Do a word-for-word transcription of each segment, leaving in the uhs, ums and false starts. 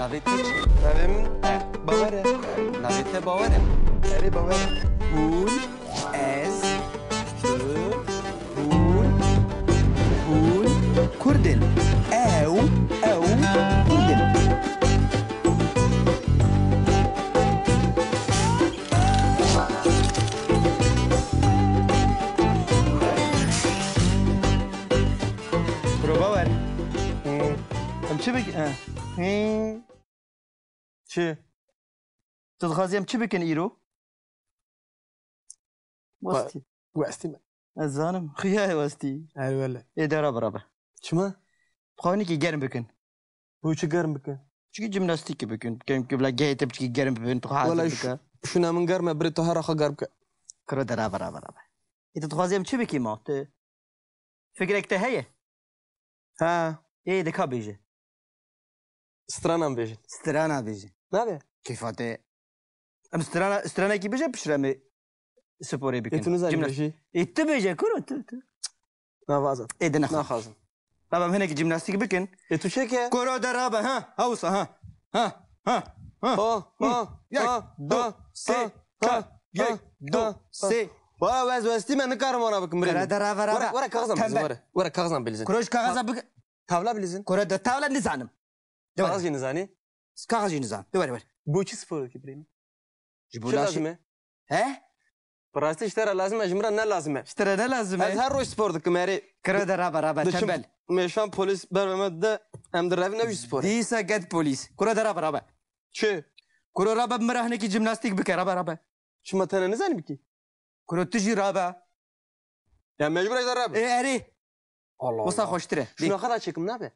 Navê te çi? Navê min E. Bawer e. Navê te Bawer e? Erê, Bawer e. Hûn, ez, tu, hûn, hûn Kurd in. Ew, ew Kurd in. Bro Bawer. Em çi bik-, eh. Çi? Tu dixwazî em çi bikin îro? Westî. Westî me. Ez zanim. Xuya ye westî. Her wele. Ê de rabe rabe. Çima? Dixwazin ki germ bikin. Bo çi germ bikin? Çikî jimnastîkî bikin. Kemkî bila gehê te piçikî germ bibin. Tu xwe hazir bike. Wele şûna min germ e, birê tu her xwe germ bike. Kuro de rabe rabe rabe. Ê tu dixwazî em çi bikî ma? Tu fikrek te heye? Ha. Ê de ka bêje. Stranan bêjin. Strana bêjin. Nabe? Kêfa te. Em strana, stranekî bêje piştre em ê sporê bikin. Ê tu nizanî bêjî? Ê tu bêje kuro tu, tu. Navazim. Ê de nexwe. Naxwazim. Baba em hinekî jimnastîk bikin. Ê tu çêke? Kuro de rabe ha. Ha wisa ha. Ha. Ha. Ha. Ha. Yek, ha, du, ha, sê, ha, çar. Ha. Yek, ha, du, ha, sê. Wa ez westî me nikarim wana bikim birê. Kuro de rabe rabe. Were, were kaxizan bilizin, were. Were kaxizan bilizin. Kuro ji kaxiza bik- Tavla bilizin. Kuro de tavla nizanim. De were. Kaxizî nizanî? Kaxizî nizan. De were were. Bo çi spor dikî birê min? Ji bo laşê. Çi lazim e? He? Bi rastî ji te re lazim e, ji min re ne lazim e. Ji te re ne lazim e? Ez her roj spor dikim erê. Kuro de rabe rabe tembel. Mêşan polîs ber me de em direvin ew jî spor e. Dîsa get polîs. Kuro de rabe rabe. Çi? Kuro rabe min re hinekî jimnastîk bike rabe rabe. Çima te ne nizanî bikî? Kuro tu jî rabe. Ya mecbur ez rabe. Ê erê. Allah Allah. Wisa xweştir e. Şuna xwe da çêkim nabe.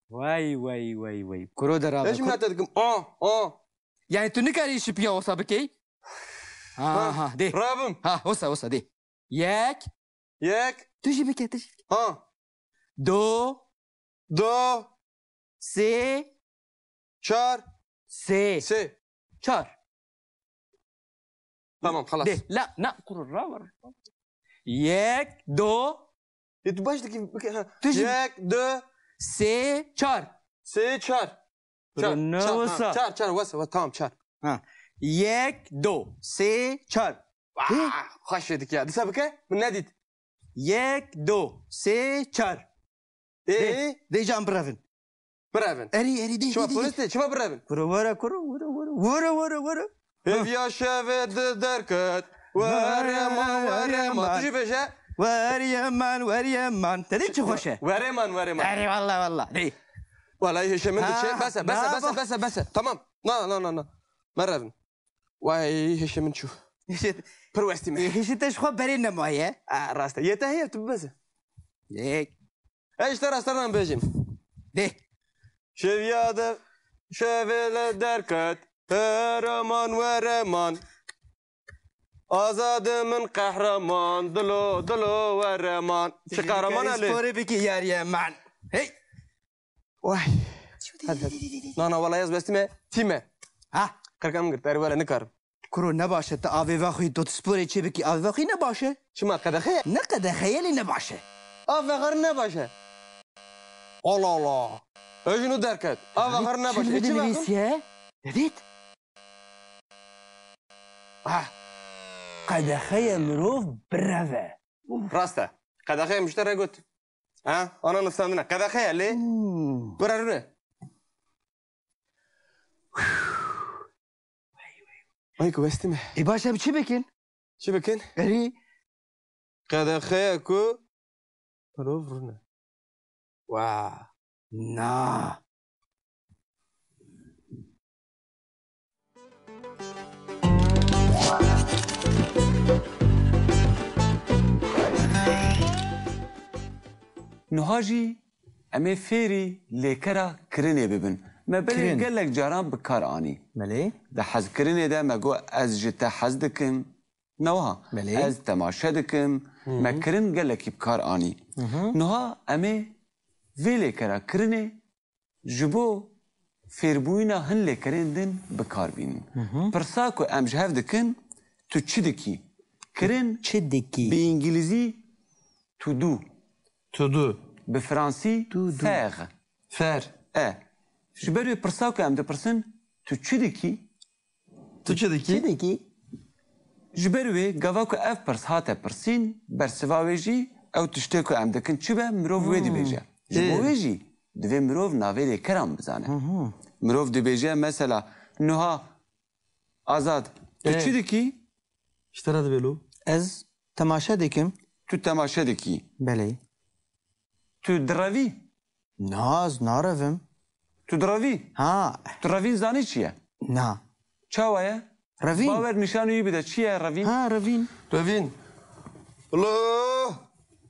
Wey, wey, wey, wey. Kuro de rabe. Ez jimna te dikim. A, a. Yani tu nikarî şipiya wisa bikey? Ha, ha, de. Rabim. Ha, wisa, wisa, de. Yek. Yek. Tu jî bike, tu jî bike. Ha. Do. Do. Sê. Çar. Sê. Sê. Çar. Tamam, xelas. De, la, na, kuro, ra, ra. Yek, do. E, tu baş dikî, bike, ha. Tu jî. Yek, du. Sê, çar. Sê, çar. Çar, çar, ha, çar, çar, wes, wes, tamam, çar. Ha. Yek, do, sê, çar. Wah, xweş dikî ya. Disa bike, min nedît. Yek, do, sê, çar. Ê? Dê, dê can birevin. Birevin. Erî, erî, dê, dê, dê. Çima polis tê? Çima birevin? Kuro, were, kuro, were, were. Were, were, were. Hêviya şevê di derket. Were man, were man. Tu jî bêje. Were man, were man. Te dî çi xweş e? Were man, were man. Erê, wallah, wallah. Dê. Walayi hêşê min diçe. Bes e, bes e, bes e, bes e, bes e. Tamam. Na, na, na, na. Merevin. Way, hêşê min çû. Hêşê, pir westî me. Hêşê te ji xwe berê nemaye. A, rast e. Yê te heye, tu bibeze. Yek. Ez ji te re stranan bêjim. Dê. Şeviya de, şevê li derket, hereman wereman. Azadê min qehreman, dilo, dilo wereman. Çi qehreman e lê? Sporê bikî yariye man. Hey. Way. Hadi, hadi. Na, na, wala ez westî me, tî me. Ha? Qirka min girt, erê were nikarim. Kuro ne baş e, tu avê vexwî, tu sporê çê bikî, avê vexwî ne baş e. Çima, qedexe ye? Ne qedexe ye, lê ne baş e. Av vexwar ne baş e. Allah Allah. Ejino derket. Av vexwar ne baş e. Çi vexwim? Dedit. Ah. Qedexe ye mirov bireve. Rast e. Qedexe ye mişte re got. Ha? Ana nivsandine. Qedexe ye lê. Hmm. Bira rûne. Ay ku westî me. Ê baş em çi bikin? Çi bikin? Erî. Qedexe ye ku mirov rûne. Wa. Na. Niha jî em ê fêrî lêkera kirinê bibin. Me berê gelek caran bi kar anî. Belê. Di hezkirinê de me got, ez ji te hez dikim. Ne wiha? Belê. Ez temaşe dikim. Hı hı. Me kirin gelekî bi kar anî. Hı hı. Niha em ê vê lêkera kirinê ji bo fêrbûyîna hin lêkerên din bi kar bînin. Hı hı. Pirsa ku em ji hev dikin, tu çi dikî? Kirin çi dikî? Bi îngilîzî to do. To do. Bi fransî to do. Faire. Faire. E. Ji ber wê pirsa ku em dipirsin, tu çi dikî? Tu çi dikî? Çi dikî? Ji ber wê gava ku ev pirs hate pirsîn, bersiva wê jî ew tiştê ku em dikin çi be, mirov wê Hmm. dibêje. Ji bo Ê. wê jî divê mirov navê lêkeran bizane. Hı hı. Mirov dibêje, mesela, Nuha, Azad, tu Ê. çi dikî? Ji te re dibe lo. Ez temaşe dikim. Tu temaşe dikî. Belê. Tu direvî? Na, ez narevim. Tu direvî? Ha. Tu revîn zanî çi ye? Na. Çawa ye? Revîn. Bawer nîşanî wî bide. Çi ye revîn? Ha, revîn. Revîn. Lo!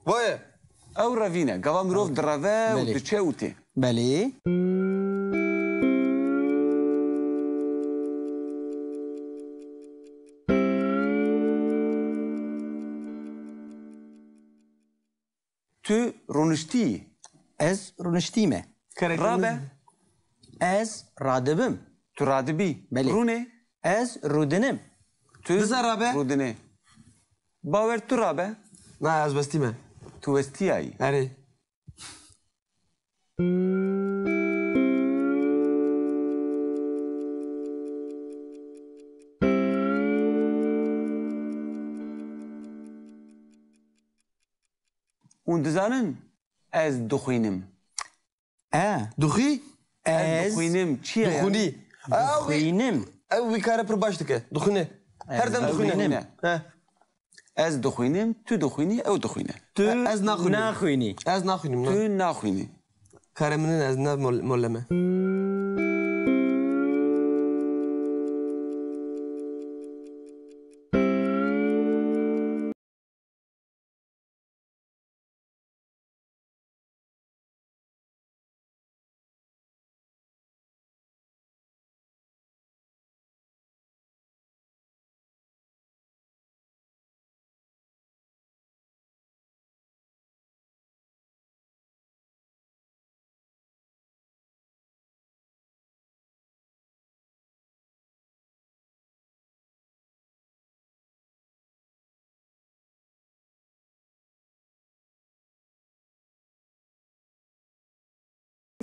Vaye. Ew revîn e. Gava mirov direve û Belê. diçe û tê. Belê. Tu rûniştî yî. Ez rûniştî me. Kerek Rabe. Ez radibim. Tu radibî. Belê. Rûnê. Ez rûdinim. Tu Bize rabe. rûdinê. Bawer, tu rabe. Na, ez westî me. Tu westiyayî. Erê. Hûn dizanin ez dixwînim. E. Dixwî? Ez Ez dixwînim. Çi ye yani? Dixwînî. Ew wî, Dixwînim. ew wî kare pir baş dike. Dixwîne. Her dem dixwîne. dixwîne. He. Ez dixwînim, tu dixwînî, ew dixwîne. Tu E, ez naxwînim. naxwînî. Ez naxwînim, na. Tu naxwînî. Kare min in, ez ne mol-, mole me.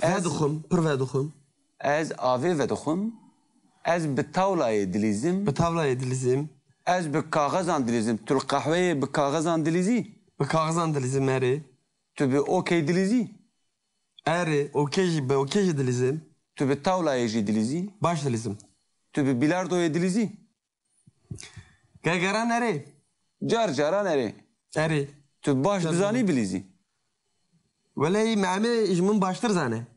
Ez Vedixwim, pir vedixwim. Ez avê vedixwim. Ez bi tawlayê dilîzim. Bi tawlayê dilîzim. Ez bi kaxezan dilîzim. Tu li qehweyê bi kaxezan dilîzî? Bi kaxezan dilîzim, erê. Tu bi okey dilîzî? Erê, okey jî, bi okey jî dilîzim. Tu bi tawlayê jî dilîzî? Baş dilîzim. Tu bi bilardoyê dilîzî? Gergeran erê. Car caran erê. Erê. Tu baş Car dizanî caran. bilîzî? Weleyî, me emê ji min baştir zane.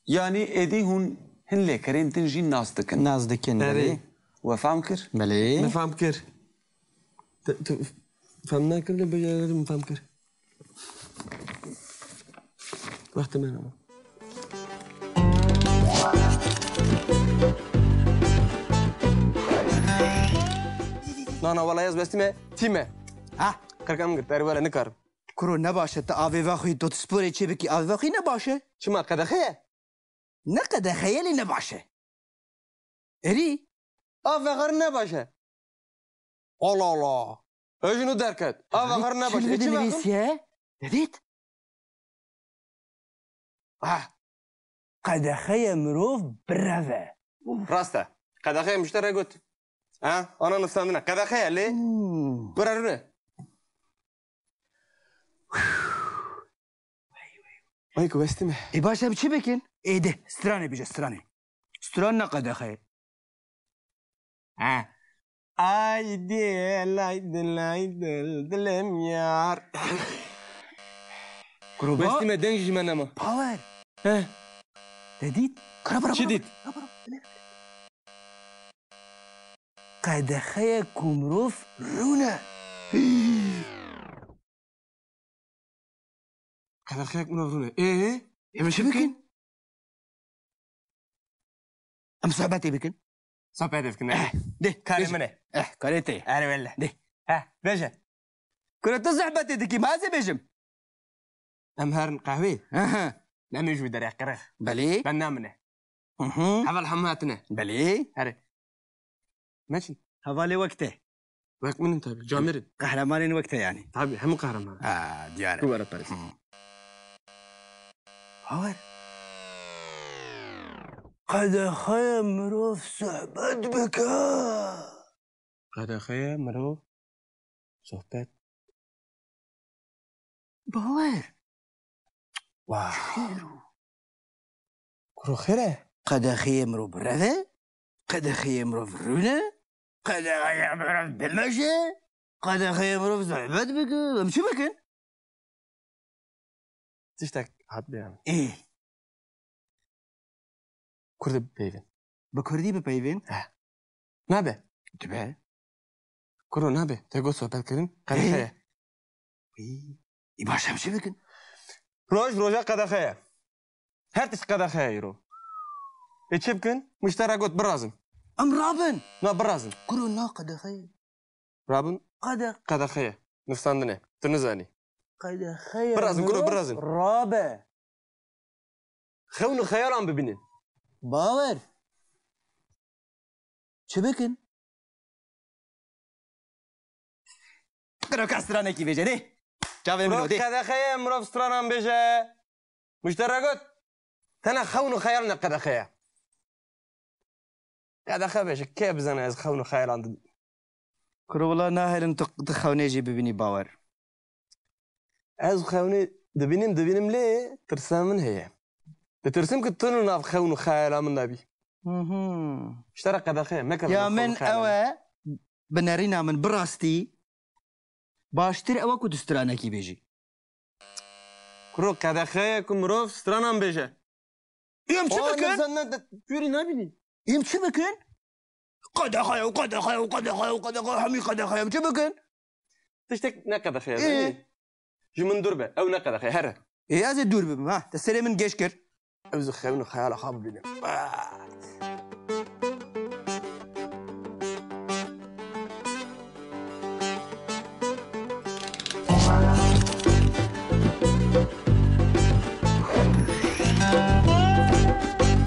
Yanî êdî hûn hin lêkerên din jî nas dikin. Nas dikin, Erê. belê. We fam kir? Belê. Me fam kir. Tu, tu fam nakir de bêje min fam kir. Wextê me nama. Na, na, wela ez westî me tîme. Ha? Qirka min girt, erê were nikarim. Kuro ne baş e, tu avê vexwî, tu sporê çê bikî, avê vexwî ne baş e. Çima, qedexe ye? Ne qedexe ye, lê ne baş e. Erî? Av vexwarin ne baş e. Allah Allah. Hejin û derket. Av vexwarin ne baş e. Çi E, çi vexwin? Nivîsiye? Dedît? Ah. Qedexe ye mirov bireve. Rast e. Qedexe ye, min ji te re got. Ha? Ana nivîsandine. Qedexe ye lê. Hmm. Bira rûne. Ay ku westî me. Ê baş e, em çi bikin? Ê de, stranê bije, stranê. Stran ne qedexe ye. Ha. Ay dil, ay dil, ay dil, dilim yar. Gruba. Westî me, deng ji me nema. Power. He. Te dît? Kara, kara, Çi kara, dît? kara, kara, kara. Qedexeyek ku mirov rûne. Qedexeyek mirov rûne. Ê, ê, em çi bikin? Em sohbetê bikin. Sohbetê bikin, ne? Eh, de, Karê bêje. min e. Eh, karê te. Erê wele. De. He, bêje. Kuro tu sohbetê dikî, ma ez ê bêjim. Em herin qehwê. Aha. Nemê ji wî derê qirix. Belê. Ben namine. Hı hı. Heval hemû hatine. Belê. Herê. Meçin. Hevalê wek te. Wek min in tabii. Camêr in. Qehremanên wek te yani. Tabii, hemû qehreman. Ha, diyar e. Tu were perest. Hı. Hawer. Qedexeye mirov sohbet bike. Qedexeye mirov sohbet. Bawer. Wow. Çi xêr o? Kuro xêr e? Qedexeye mirov bireve? Qedexeye mirov rûne? Qedexeye mirov bimeşe? Qedexeye mirov sohbet bike? Em çi bikin? Tiştek hat bêne min. Ê. Kurdî bipeyvin. Bi kurdî bipeyvin? He. Nabe. Dibe. Kuro nabe. Te got sohbet kirin. Qedexe ye. Ê. Ê baş em çi bikin? Roj roja qedexe ye. Her tişt qedexe ye îro. Ê çi bikin? Muştera got birazin. Em rabin. Na birazin. Kuro na qedexe ye. Rabin. Qede. Qedexe ye. Nivsandine. Tu nizanî. Qedexe ye. Birazin, kuro birazin. Rabe. Xewn û xeyalan bibînin. Bawer. Çi bikin? Kuro ka stranekî bêje, dê. Çavê min o, dê. Qedexe ye, mirov stranan bêje. Muştera got. Tena xewn û xeyal ne qedexe ye. Qedexe bêje, kê bizane ez xewn û xeyalan dibînim. Kuro wila nahelin tu, tu xewnê jî bibînî Bawer. Ez xewnê dibînim, dibînim lê tirsa min heye. Ditirsim ku tu li nav xewn û xeyala min de bî. Mhm. Ji te re qedexe ye, mekeve. Ya min ew e, bi nerîna min bi rastî baştir ew e ku tu stranekî bêjî. Kuro qedexe ye ku mirov stranan bêje. Em çi bikin? Sen ne, tu yê nabînî. Em çi bikin? Qedexe ye, qedexe ye, qedexe ye, qedexe ye, hemî qedexe ye. Em çi bikin? Tiştek ne qedexe ye, Ê. Zanî? Ji min dûr be. Ew ne qedexe ye, here. Ê, ez ê dûr bibim, ha. Te serê min geş kir. Ew zî xewn û xeyala xwe bibîne. Ah.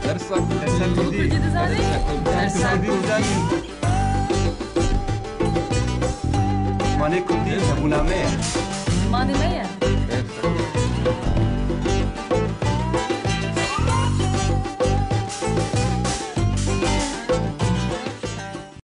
Dersa Kurdî. Dersa Kurdî dizanî? Dersa Kurdî dizanî. Zimanê Kurdî hebûna me ye. Zimanê me ye.